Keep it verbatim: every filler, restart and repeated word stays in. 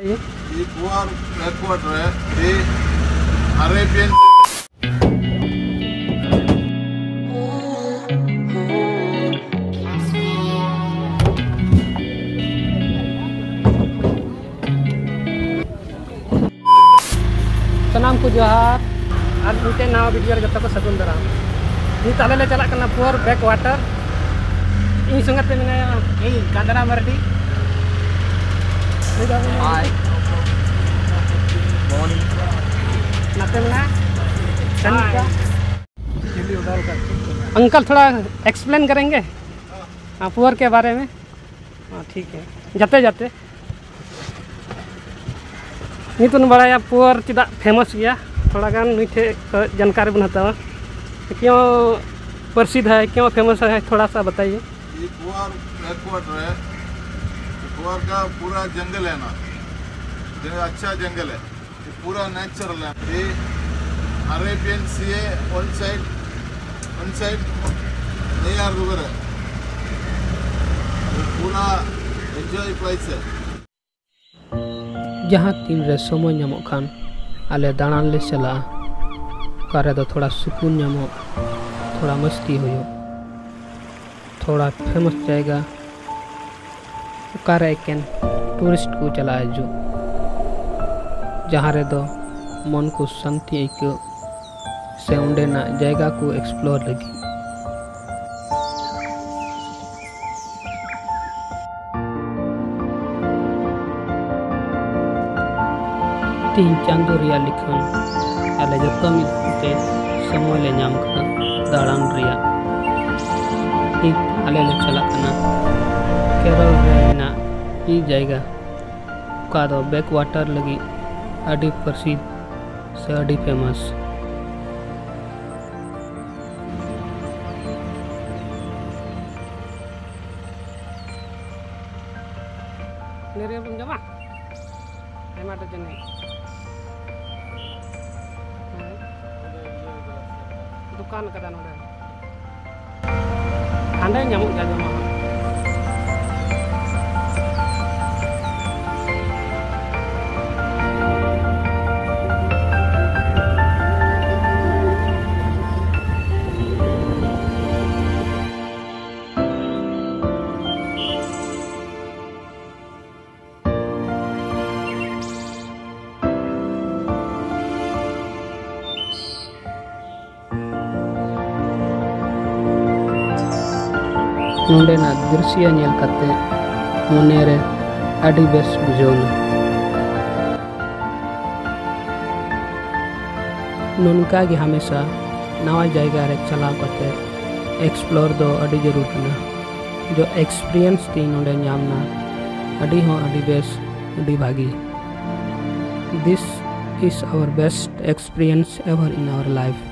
E ᱯᱩᱣᱟᱨ backward ᱨᱮ ᱫᱤ ᱟᱨᱮᱵᱤᱭᱟᱱ᱾ ᱥᱟᱱᱟᱢ ᱠᱚ ᱡᱚᱦᱟᱨ᱾ ᱟᱨ ᱢᱤᱫᱴᱮᱱ ᱱᱟᱣᱟ ᱵᱷᱤᱰᱤᱭᱳ ᱨᱮ ᱡᱚᱛᱚ ᱠᱚ ᱥᱟᱹᱜᱩᱱ ᱫᱟᱨᱟᱢ᱾ ᱱᱤᱛ ᱟᱞᱮ ᱞᱮ ᱪᱟᱞᱟᱜ ᱠᱟᱱᱟ ᱯᱩᱣᱟᱨ ᱵᱮᱠ ᱣᱟᱴᱟᱨ᱾ ᱤᱧ ᱥᱚᱸᱜᱮ ᱛᱮ ᱢᱮᱱᱟᱭᱟ ᱤᱧ ᱠᱟᱱᱫᱟᱨᱟ ᱢᱟᱨᱰᱤ᱾ ᱱᱩᱭ ᱫᱚ ᱦᱟᱭ᱾ ᱱᱟᱛᱮ ᱢᱮᱱᱟᱭᱟ ᱥᱟᱱᱤᱠᱟ᱾ अंकल, थोड़ा एक्सप्लेन करेंगे हाँ, पुअर के बारे में? हाँ, ठीक है। जाते जाते ᱱᱤᱛ ᱵᱚᱱ ᱵᱟᱲᱟᱭᱟ ᱯᱩᱣᱟᱨ ᱪᱮᱫᱟᱜ ᱯᱷᱮᱢᱟᱥ ᱜᱮᱭᱟ, ᱛᱷᱚᱲᱟ ᱜᱟᱱ ᱱᱩᱭ ᱴᱷᱮᱱ ᱠᱷᱚᱱ ᱡᱟᱱᱠᱟᱨᱤ ᱵᱚᱱ ᱦᱟᱛᱟᱣᱟ᱾ क्यों प्रसिद्ध है, क्यों फेमस है, थोड़ा सा बताइए। ये पुअर बैकवर्ड है। पुअर का पूरा जंगल है ना, जंगल, अच्छा जंगल है। ये पूरा नेचुरल है। ये अरेबियन सी है, one side, one side near river है। ये पूरा एंजॉय प्लेस है। ᱡᱟᱦᱟᱸ ᱛᱤᱱ ᱨᱮ ᱥᱚᱢᱚᱭ ᱧᱟᱢᱚᱜ ᱠᱷᱟᱱ ᱟᱞᱮ ᱫᱟᱬᱟᱱ ᱞᱮ ᱪᱟᱞᱟᱜᱼᱟ᱾ ᱚᱠᱟ ᱨᱮᱫᱚ ᱛᱷᱚᱲᱟ ᱥᱩᱠᱩᱱ ᱧᱟᱢᱚᱜ, ᱛᱷᱚᱲᱟ ᱢᱟᱹᱥᱛᱤ ᱦᱩᱭᱩᱜ, ᱛᱷᱚᱲᱟ ᱯᱷᱮᱢᱟᱥ ᱡᱟᱭᱜᱟ, ᱚᱠᱟᱨᱮ ᱮᱠᱮᱱ ᱴᱩᱨᱤᱥᱴ ᱠᱚ ᱪᱟᱞᱟᱜ ᱦᱤᱡᱩᱜ, ᱡᱟᱦᱟᱸ ᱨᱮᱫᱚ ᱢᱚᱱ ᱠᱚ ᱥᱟᱱᱛᱤ ᱟᱹᱭᱠᱟᱹᱜ ᱥᱮ ᱚᱸᱰᱮᱱᱟᱜ ᱡᱟᱭᱜᱟ ᱠᱚ ᱮᱠᱥᱯᱞᱳᱨ ᱞᱟᱹᱜᱤᱫ᱾ ᱛᱮᱦᱮᱧ ᱪᱟᱸᱫᱳ ᱨᱮᱭᱟᱜ ᱞᱤᱠᱷᱟᱹᱱ ᱟᱞᱮ ᱡᱚᱛᱚ ᱢᱤᱫ ᱛᱮ ᱥᱚᱢᱚᱭ ᱞᱮ ᱧᱟᱢ ᱠᱟᱫᱟ ᱫᱟᱬᱟᱱ ᱨᱮᱭᱟᱜ᱾ ᱱᱤᱛ ᱟᱞᱮ ᱞᱮ ᱪᱟᱞᱟᱜ ᱠᱟᱱᱟ ᱠᱮᱨᱚᱞ ᱨᱮ ᱢᱮᱱᱟᱜ ᱢᱤᱫ ᱡᱟᱭᱜᱟ, ᱚᱠᱟ ᱫᱚ ᱵᱮᱠ ᱣᱟᱴᱟᱨ ᱞᱟᱹᱜᱤᱫ ᱟᱹᱰᱤ ᱯᱨᱚᱥᱤᱫᱷ ᱥᱮ ᱟᱹᱰᱤ ᱯᱷᱮᱢᱟᱥ᱾ ᱱᱤᱨᱟᱹᱭ ᱵᱚᱱ ᱡᱚᱢᱟ? ᱟᱭᱢᱟ ᱰᱚᱡᱚᱱ ᱦᱮᱸ᱾ ᱫᱚᱠᱟᱱ ᱠᱟᱫᱟ ᱱᱚᱰᱮ᱾ ᱦᱟᱸᱰᱮ ᱧᱟᱢᱚᱜ ᱜᱮᱭᱟ ᱡᱚᱢᱟᱜ ᱦᱚᱸ᱾ ᱱᱚᱸᱰᱮᱱᱟᱜ ᱫᱨᱤᱥᱭᱚ ᱧᱮᱞ ᱠᱟᱛᱮ ᱢᱚᱱᱮᱨᱮ ᱟᱹᱰᱤ ᱵᱮᱥ ᱵᱩᱡᱷᱟᱹᱣᱱᱟ᱾ ᱱᱚᱝᱠᱟ ᱜᱮ ᱦᱟᱢᱮᱥᱟ ᱱᱟᱣᱟ ᱡᱟᱭᱜᱟ ᱨᱮ ᱪᱟᱞᱟᱣ ᱠᱟᱛᱮ explore ᱫᱚ ᱟᱹᱰᱤ ᱡᱟᱹᱨᱩᱲ ᱠᱟᱱᱟ᱾ ᱡᱚ experience ᱛᱤᱧ ᱱᱚᱸᱰᱮ ᱧᱟᱢ ᱱᱟ, ᱟᱹᱰᱤ ᱦᱚᱸ ᱟᱹᱰᱤ ᱵᱮᱥ, ᱟᱹᱰᱤ ᱵᱷᱟᱹᱜᱤ᱾ This is our best experience ever in our life.